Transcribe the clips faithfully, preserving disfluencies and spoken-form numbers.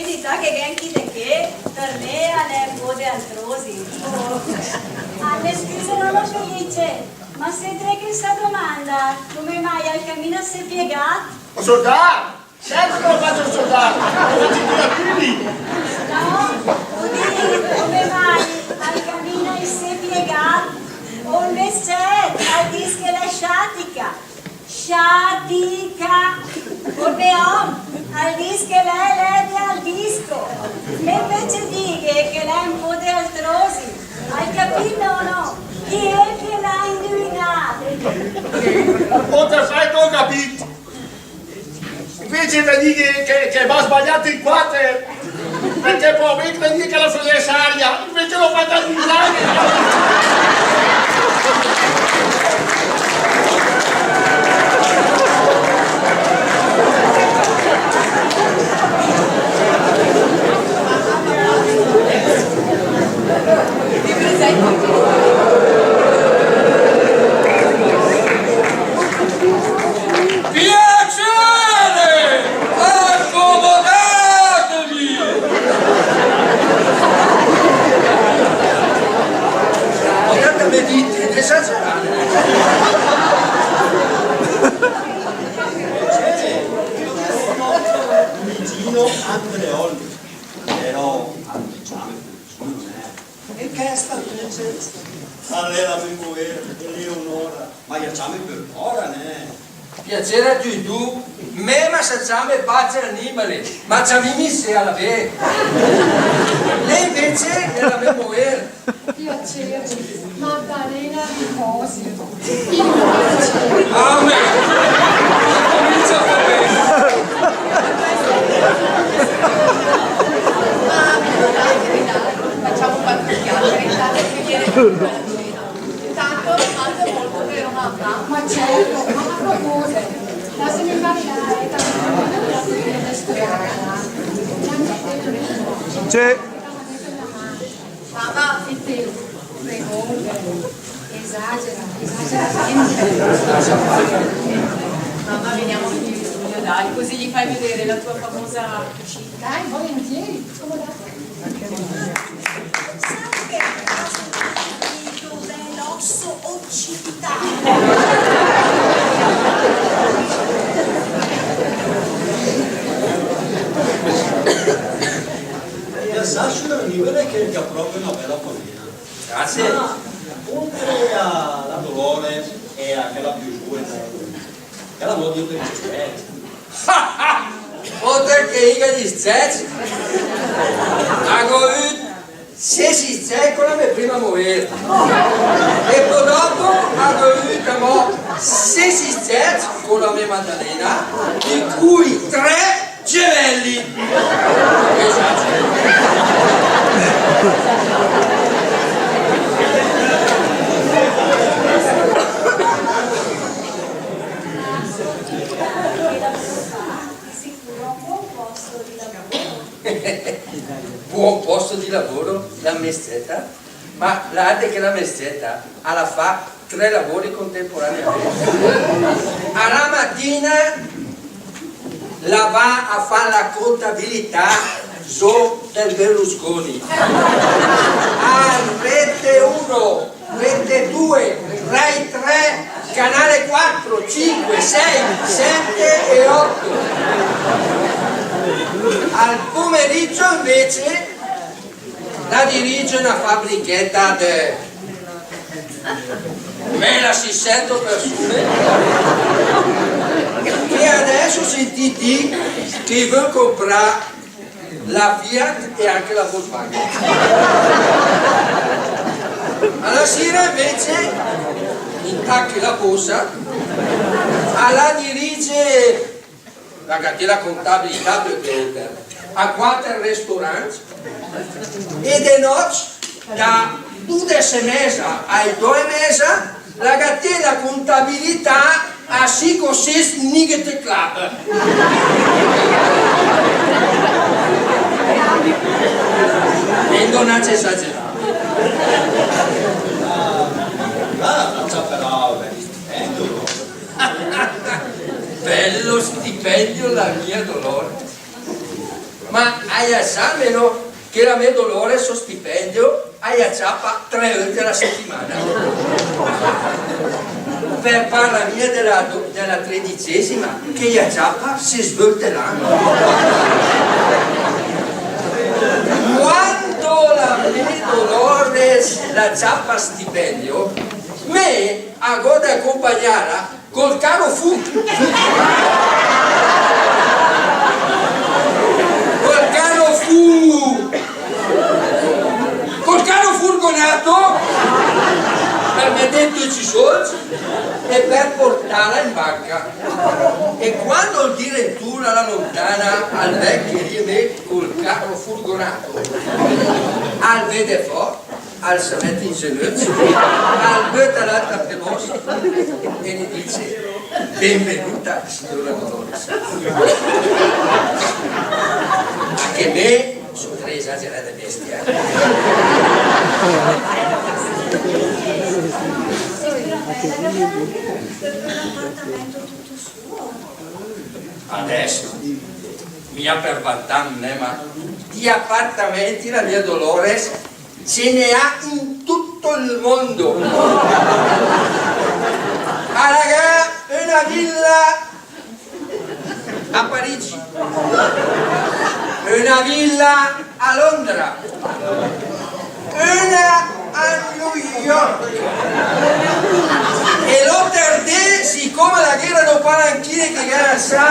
L'età che gh'è chì de ché, per me l'è un pó de altrosi. Ah, me scüse, nòno Felice, ma se dré che sa domanda, come mai al camina isé piegàt? Ol soldà! Certo che lo faccio ol soldà! Lo faccio io a tutti! No, lo dico, come mai al camina isé piegàt? Ol mé scèt al dis che l'è sciatica. Sciatica! Ol mé òm al dis che l'è lède al disco. Me invece dighe che l'è un pó de altrosi. Hai capito o no? Chi è che l'ha indüvinàt? Óter fà che gh'ó capìt. Invece de dì che, che, che m'à sbagliàt in quàter, perché pò me crède che la só ghèss aria, invece l'ó fàcc in Piacere! Accomodatevi! Guardate, me dite, esagerate. Luigino Andreoli, però, diciamo, non è. E chèsta invece, l'è la mé moér, Eleonora. Ma la ciame per ora, nè? Piacere a tücc du, me ma sa ciame Pace Animale, ma ciamìm isé, alabé. Lé invece l'è la mé moér. Piacere, Maddalena Riposi. Amen. Comincia bene. Facciamo qualche chiacchiera, intanto che viene. Tanto, tanto è molto vero, mamma. Ma certo, ma a proposito, lasciami parlare, tanto. Sì. Mamma, prego, esagera, esagera. Mamma, veniamo qui in studio, dai, così gli fai vedere la tua famosa cucina. Dai, volentieri, scomodate. Sai che mi piace molto l'osso occipitale? Gh'è sö ü nìmare che gh'à pròpe öna bèla famèa. Grazie. Ma, oltre a la Dolores e a chèla piö zùena, chèla mò di óter scècc. Óter che i gh'à di scècc, a gh'ó vüt sés scècc co la mé prima moér. E pò dòpo a gh'ó vüt amò sés scècc co la mé Maddalena, di cui tre gemelli. Esatto. Di sicuro un buon posto di lavoro. Buon posto di lavoro, la mé scèta? Ma la sét che la mé scèta la fa tre lavori contemporaneamente. A la matina la va a fà la contabilità zó del Berlusconi. A Rete uno, Rete due, Rai tre, Canale quattro, cinque, sei, sette e otto. Al pomeriggio invece la dirige öna fabrichèta de mila sisènt persune, che adèss ó sentìt dì che i völ comprà la Fiat e anche la Volkswagen. A la sira invece, intat che la pòsa, la dirige la gh'à té la contabilità per óter, a quàter restauranti, e de nòcc, da dùdes e mèza ai dò e mèza, la gh'à té la contabilità a sìc o sés night club. Vèndo, nen esagerà. Ah, ah, però, beh, vèndo. Bello stipendio la mia Dolores. Ma a i sa almeno che la me Dolores ol stipendio a i ciapa tre ölte a la setimana. Per parlà mia de la do-, de la tredicesima, che i a ciapa ses ölte l'an. Quando la me Dolores la ciapa stipendio, me a gó de compagnàla col Carrefour. Col Carrefour. Col carro furgonato, per meter töcc i sólcc e per portàla in banca. E quando ol diretùr a la lontana al vèd che i è mé col carro furgonato, al vèd fò, al se mèt in zenöcc, al böta l'alta pe l'òs e ne dis: "Benvenuta, signora Dolores." Anche mé só tre esagerade bestie. Adès, mia per vantàm, né, ma di apartamenti la mia Dolores se ne à in tutto il mondo. A la gh'à öna villa a Parigi, öna villa a Londra, öna a New York. E l'óter dé, sicóme la gh'éra dò palanchine che gh'à lassà,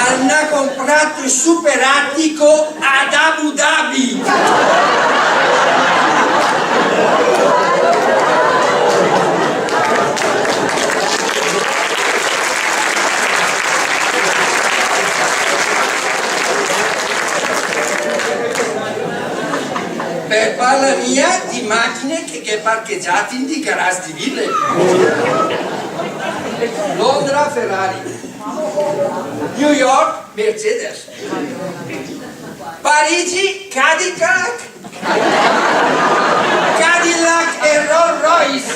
al n'à compràt ü super attico ad Abu Dhabi. Per parlà mia di machine che gh'è parchegiàt in di garage di vile. Londra Ferrari, New York Mercedes, Parigi Cadillac, Cadillac e Rolls Royce.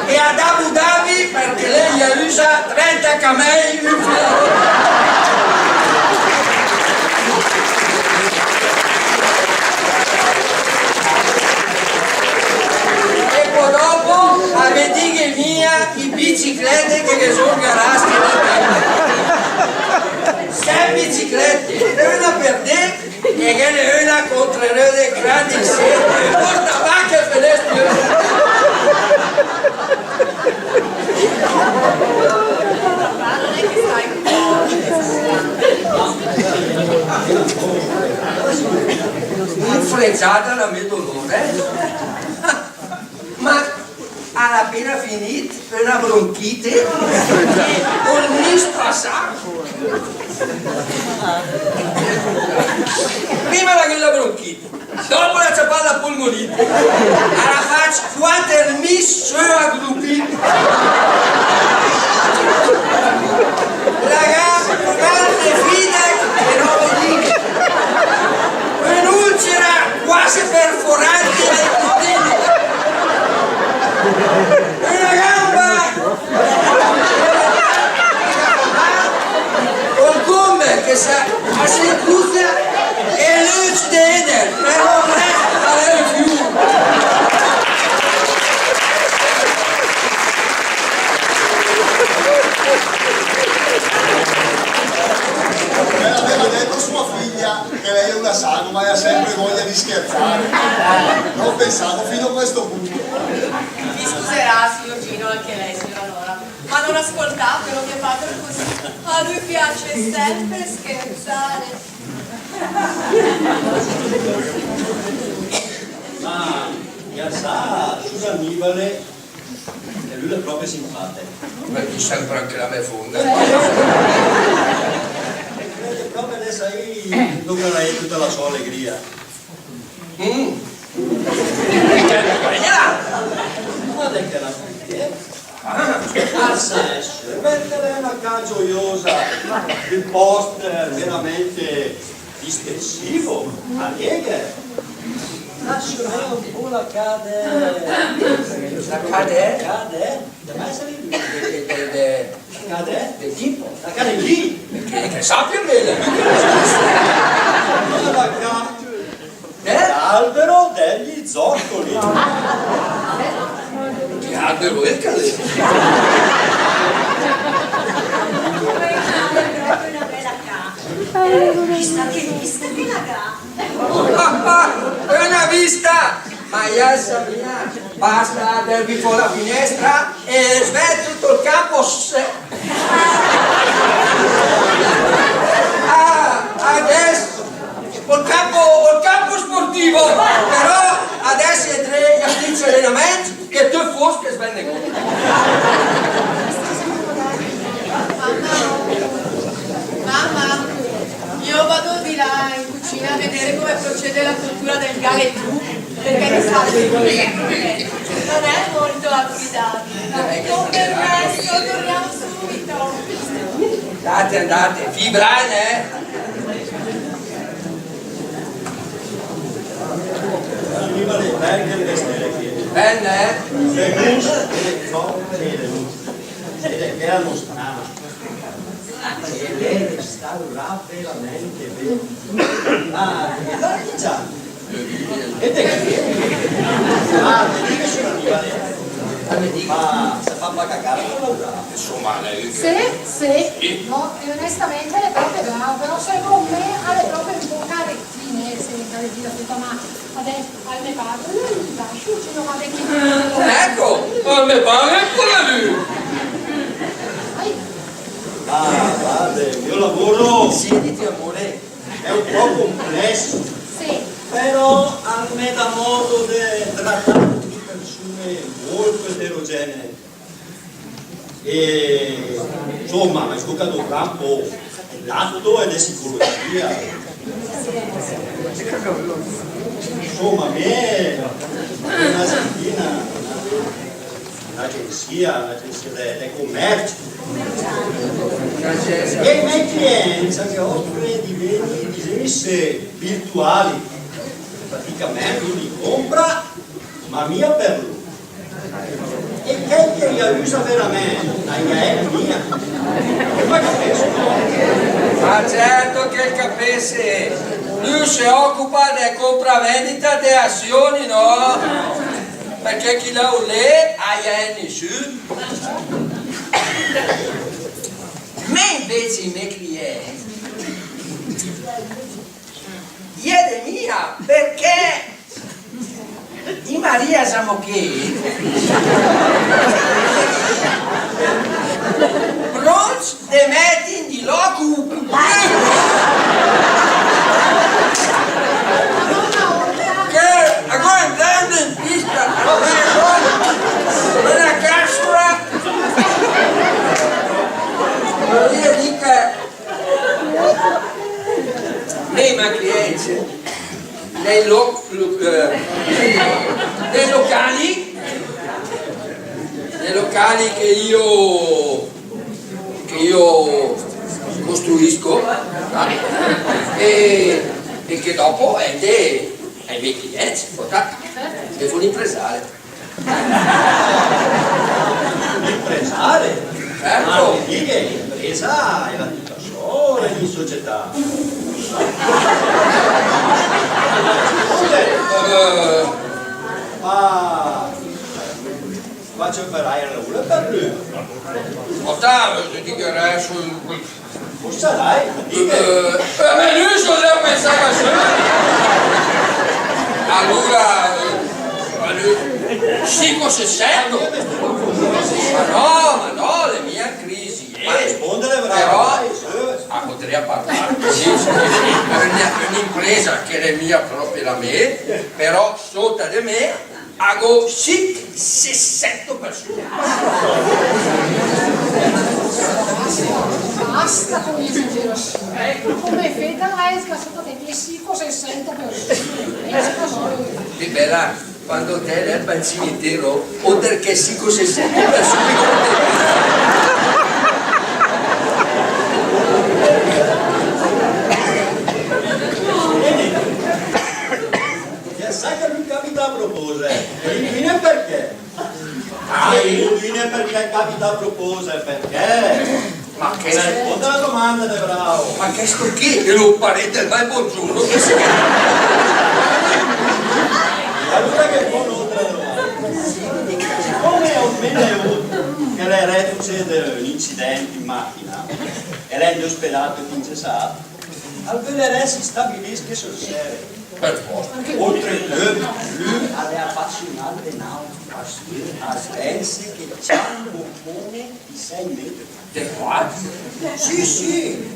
E ad Abu Dhabi perché lé i üsa trenta camèi, ü fil a l'óter. E pò dòpo, a ve dighe mia i biciclete che ghe só in garage. Sèt biciclete, öna per dé, e ghe n'è öna con tre röde grandi, e porta vache per le spie. Infregiada la me Dolores. Ma al à apéna finìt öna bronchite e ol mis pasàt. Prima la gh'à la bronchite, dòpo la ciapa la polmonite, al à facc quater mis sö a grupì. La gh'à ü mal de fìdech che no ve dighe. Ön'ülcera quase perforante del codino. Öna gamba. Ol cómer che se, a se incruzza e l'öcc de éder, però al è ü fiur. Me l'aveva detto sua figlia che lei è una sanoma e ha sempre voglia di scherzare. Non pensavo fino a questo punto. Mi scuserà, signor Gino, anche lei, signora Nora, ma non ascoltatelo, mio padre è così. A lui piace sempre scherzare. Ma, ghe sà, sciur Annibale, e lü l'è pròpe simpàtech. Beh, ti sèmper anche la me fónda. Crède pròpe de saì 'ndo che l'è töta la sò alegrìa. Mm. Ma de che la fónda, eh? Al sà èser, perché l'è öna cà gioiosa, ü pòst veramente distensivo, alegre. Làseme ü pó la cà de... La cà de? Cà de? De mé seri? De, de, de, de... La cà de? De chi pò? La cà de chi? Perché Sappia bene. Eh? L'albero degli zoccoli. Che albero è che l'è? Chissà che vista che la ga. Ah, ah, una vista! Ma issa mia, basta, dèrv fò la finestra e s' vèd töt ol campo s-, ah, adès, ol campo, ol campo sportivo, però adès i è dré a fà i alenamèncc, che töt fósch e s' vèd negót. Mamma, mamma, io vado di là in cucina a vedere come procede la cottura del galetù, perché mi sa che non è molto affidabile. Con permesso, torniamo subito. Andate, andate, fì brave, eh? Bene, eh? Ed è, erano strani. E lei restaurà veramente bene. Ah, e dai, già. E te che? Ah, ti dico, signor Nicole. Ma se fa pagare con la... Insomma, lei... Sé, sé. Sì. No, e onestamente l'è pròpe brao, però secónd mé l'è pròpe un pó caretina, eh, se caretina töta, ma adès al me pare, eh, lascia, ci lo va a vèder. Ecco, al me pare pure lü. Ah, guarda, il mio lavoro... Siédete, amore. È un po' complesso, sì, però al me dà modo de tratà con persone molto eterogenee. E, insomma, me tóca doprà un pó de tatto e de psicologia. Insomma, me, una aziendina, un'agenzia, un'agenzia de, de commercio. E i me clienti i me ofre di beni, disèm, virtuali. Praticamente lü i compra, ma mia per lü. E chèl che i usa veramènt, a i è mia. Ma capésse, no? Ma certo che capésse. Lü se ocupa de compravendita de azioni, no? Perché chi là, lé, a i è nisü. Mé invece i me clienti i è de mia, perché i Maria Zamocchi pronts de mèt in di lòco. Che, a go intènd in pista, una càssola, io dico, nei ma clienti, nei lo-, lo-, eh, nei locali, nei locali che io che io costruisco, eh, e, e che dopo vende ai miei clienti, porta, che fa un impresario. Impresario? Certo. Ma l'impresa l'è tüta sola in società. Eh. Ma Faccio operare la ula per lü. Ottavio, ti dico adesso, cosa l'hai? Eh, eh, ma lü cosa pensava sü? Allora, eh, ma lü, sì, cosa sento? Ma no, ma no, l'è mia crisi, eh. Ma rispondere, bravo. Però, dai, sü. Ah, potrei parlare. Sì, sì, sì. È una, un'impresa che l'è mia proprio la mé, però sota de mé a gó sènto, sèsanta persone. Basta con le esagerazioni. Come fai a scassare sènto, sèsanta persone? Che bella, quando te vai al cimitero, oltre che sènto, sèsanta persone. Che sa che lü capita a propòset. E infine perché? Ah, e infine perché capita a propòset, perché? Ma Che... Cioè, risponde a la domanda de brao. Ma chesto chi? Che lo parete, ma buongiorno, che se... Alura ghe fó un'ótra domanda. Sicome ol mé neùt, che l'è redüce de ün incidènt in machina, e l'è in ospedal per ingessà, al völerèss stabiliss sö sèrie. Per forsa. Oltretöt, lü al è apasiunàt de nàutica. Al pènse che ciamò pone di sei metri. De quat? Sì, sì.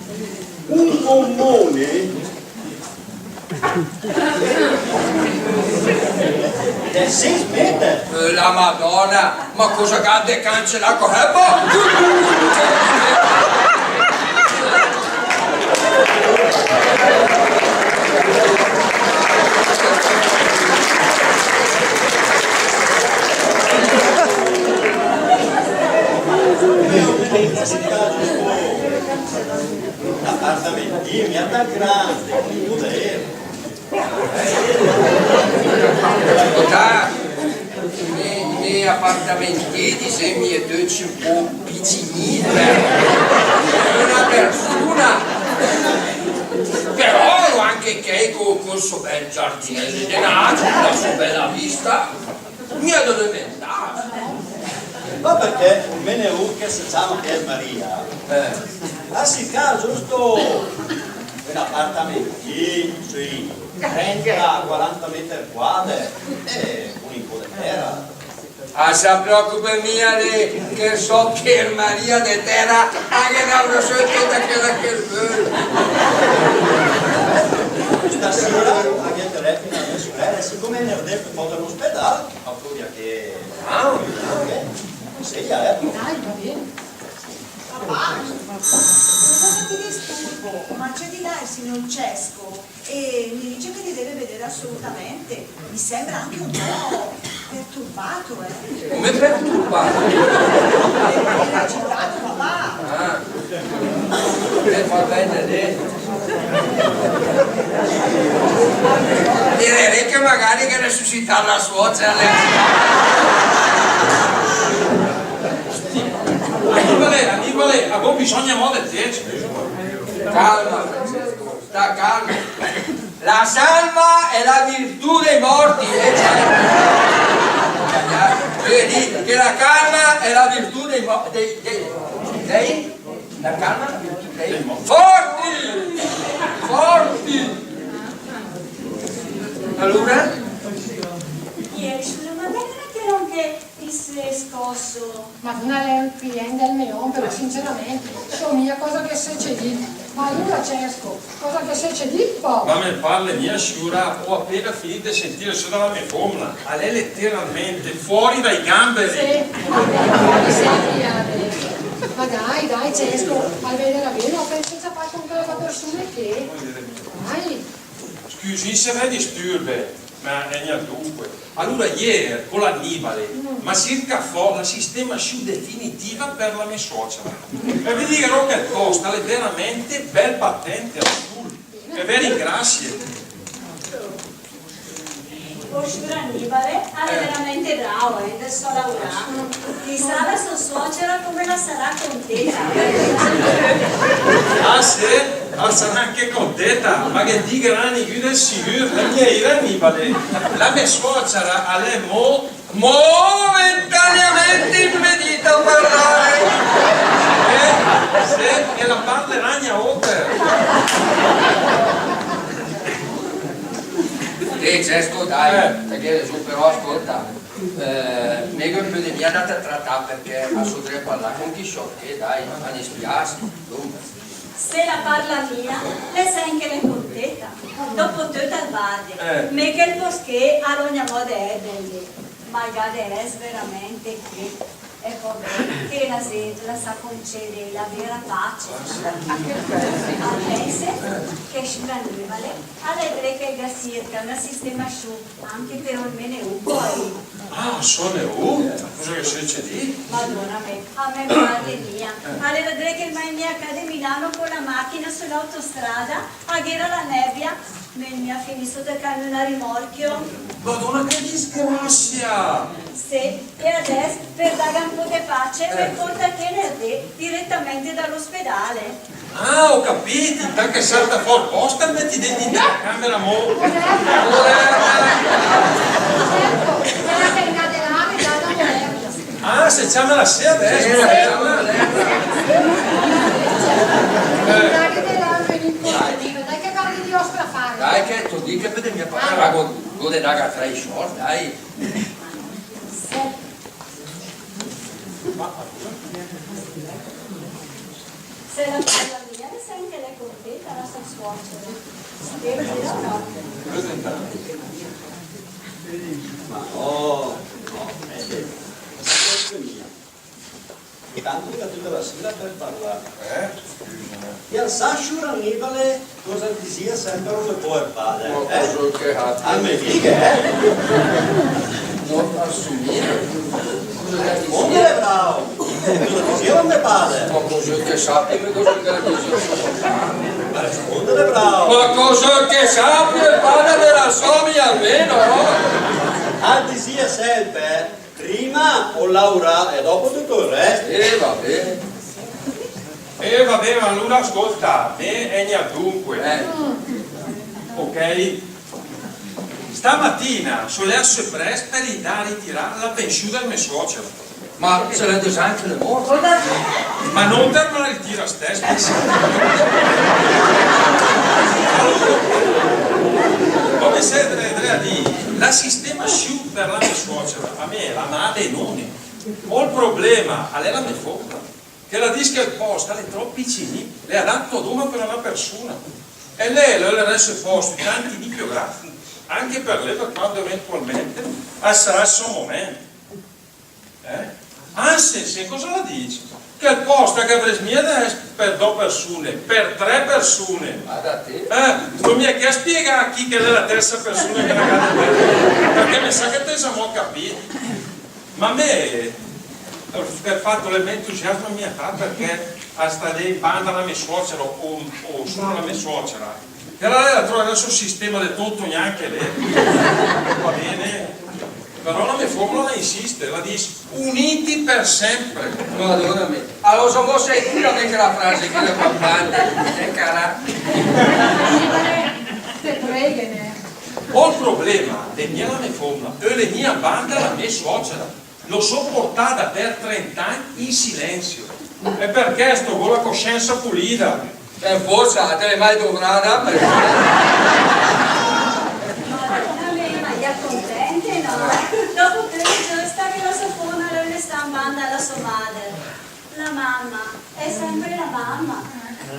Un gommone de sei meter. Eh, la Madona, ma cosa gh'à de cancelà co, eh, ma... L'apartamentì, mia tat grande, come poter. Ascolta, i, i apartamentì, disèm, i è töcc ü pó picinì per öna persuna. Però anche chèi co, col sò bèl giardinèl denàcc, la sò bèla vista. Mia dóe mèt? Ma perché ol mé neùt che se ciama Pier Maria, eh, l'à sircàt giöst ün apartamentì sui trenta, quaranta meter quader, e ü pó de tèra. Ah, se preòcupe mia lé, che sò Pier Maria, de tèra a ghe n'avrà sö töta chèla che 'l völ. Stasira a ghe telefina mia surèla, e sicome venerdé l'è fò de l'ospedal, a pöl dì che... Ah, ok. Sì, eh. Dai, va bene. Papà, scusa se ti disturbo, ma c'è di là il signor Cesco e mi dice che ti deve vedere assolutamente. Mi sembra anche un po' perturbato, eh. Come perturbato? È agitato, papà. Ah. Che fa bene lei. Direi che magari che ressuscitare la suocera. Annibale, Annibale, gh'ó bisògn amò de té. Calma, Francesco, sta calmo. La salma è la virtù dei morti, eh, cioè, voglio dire che la calma è la virtù dei mo-, dei, dei, dei, la calma è la virtù dei mo-, forti! Forti! Allora? Ieri sulla Maddalena c'era anche Ti sé scòss. Ma l'è ü cliènt del mé òm, però sinceramente, sciura mia, cosa gh'è söcedìt? Ma alura, Cesco, cosa gh'è söcedìt pò? Ma me parle mia, sciura, ó apéna finìt de sentì sö da la mé fómna. L'è leteralmènt fò dai gamberi. Sì, sì, sì. Ma dai, dai, Cesco, al vederà bene, ó apéna ciapàt con chèle persune ché. Dai. Scüsi se la distürbe, ma l'è gnà dunque. Alura, ier, con l'Annibale, m'à sircàt fò la sistemassiù definitiva per la mé suocera. E ve dighe che ol pòst l'è veramènt bèl batènt, al sùl. E ve ringrasie. Ol sciur Annibale l'è veramènt brao, eh, del sò laurà. Chissà la sò suocera come la sarà contéta. Ah, sé? La sarà anche contéta, ma ghe dighe a nigü del sigür, la mia ira Annibale. La mé suocera l'è mo-, momentaneamente impedita a parlare. Eh? Sé, e la parlerà gna óter. Eh, Cesco, dai, eh, tìrela zó, però ascolta. Eh, mé gh'ó pöde mia de tratà perché a só dré a parlà con chi sciòr ché, dai, ma me dispiàs, dunque. Se la parla mia, l'è sènter che l'è contéta. Dòpo töt, al bade. Eh. Mé chèl pòst ché a l'ó gnamò de èd, ma al gh'à de èss veramènt ché. E pò bè, che la zét la sa concéde la vera pace. Ah, pènse che sciur Annibale l'è dré che 'l ga sirca öna sistemassiù anche per ol mé neùt, pò. Ah, sò neùt? Cosa gh'è söcedìt? Madóna mé, a me parle mia. L'era dré che 'l m'à inviàt a cà de Milano con la machina sö l'autostrada, a gh'era la nèbia, m'è mia finìt sóta camiù ü rimòrchio. Madóna, che disgrassia! Sé, e adès, per dàga un pó de pace, me pórta ché Nardé diretamènt da l'ospedàl. Ah, ó capìt, tant che salta fò 'l pòst, 'l mèt dét in la càmera, mò. Moderna. Certo, quèla che l'è in là de là, de là de Moderna. Ah, se ciama la sé adès, Moderna. Dai che te la me in pò, dai che parli di òstra fare. Dai che te dighe che per mia parte, ma go, go de dàga tre sòrd, dai. Se la parla mia, sènt che l'è contenta la sò suocera. Spèta, no? Ma no, no, eh, eh, mia. Tanto che l'è töta la sira per parlà. Eh? Scüsa, eh. E 'l sa, sciur Annibale, cosa 'l disìa sèmper ol me pòer pàder, eh? Ma cosa che ha? A me dighe, eh? No, assomiglia. Cosa che ha disìa? Risponde, bravo. Cosa 'l disìa ol me pàder? Ma cosa che sapi, cosa che ha disìa? Ma risponde, bravo. Ma cosa che sapi, ol pàder de la sò mia almeno, no? 'L disìa sèmper, eh? Prima ol laurà e dòpo töt ol rèst. Eh, va bé. Eh, va bé, ma alura ascolta, mé e gna dunque. Eh. Ok? Stamatina só lèa sö prèst per indà a ritirà la pensiù del me suocero. Ma se l'è dös agn che l'è mòrt. Ma nóter, ma la ritira stèss. Alura, come sét dré, dré a dì, la sistemassiù per la me suocera, a mé la m'à benone. Ol problema a l'è la me fómna, che la dis che ol pòst l'è tròp picinì, l'è adat dóma per öna persuna. E lé la öl ès ol pòst ü tantinì piö grand, anche per lé, per quando eventualmente al sarà ol sò momènt. Eh? Anse, sét cosa la dis? Che ol pòst al gh'avrès mia de ès per dò persune, per tre persune. Ma da té? Eh, stó mia ché a spiegà chi che l'è la terza persuna che la gh'à de mèt, perché me sa che te l'é zamò capìt. Ma mé, per fat, ol me entusiasmo mia fa perché a sta lé in banda la me suocera o, o solo la me suocera. E alura la tröva adès ol sistema de tónt, gnanca lé. Va bé. Però la me fómna la insiste, la dis: "Uniti per sempre." Madóna mia. Alura, só mò segür che la frase che la fa parte, eh, cara. Te preghe, né? Ol problema l'è mia la me fómna, e l'è mia in banda la me suocera. L'ó soportada per trenta agn in silenzio. E per chèsto gh'ó la cosciensa pulida. Per forsa, te l'é mai dovrada, per... Madóna mia, ma i è contente, no? Dòpo töt, giösta che la sò fómna la öl stà in banda la sò mader. La mama è sempre la mama.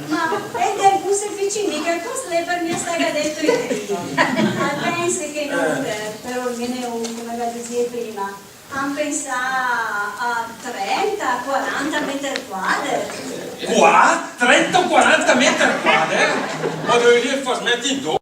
Ma ol tèmp se fìs mia che ol pòst l'è per mia stàga dét in di. Al pènse che nóter, però, almeno, come la disìe prima, an pensà a trenta, quaranta méter quader. Qua? Trenta o quaranta méter quader? Ma dóe lé fa smèt in dóe?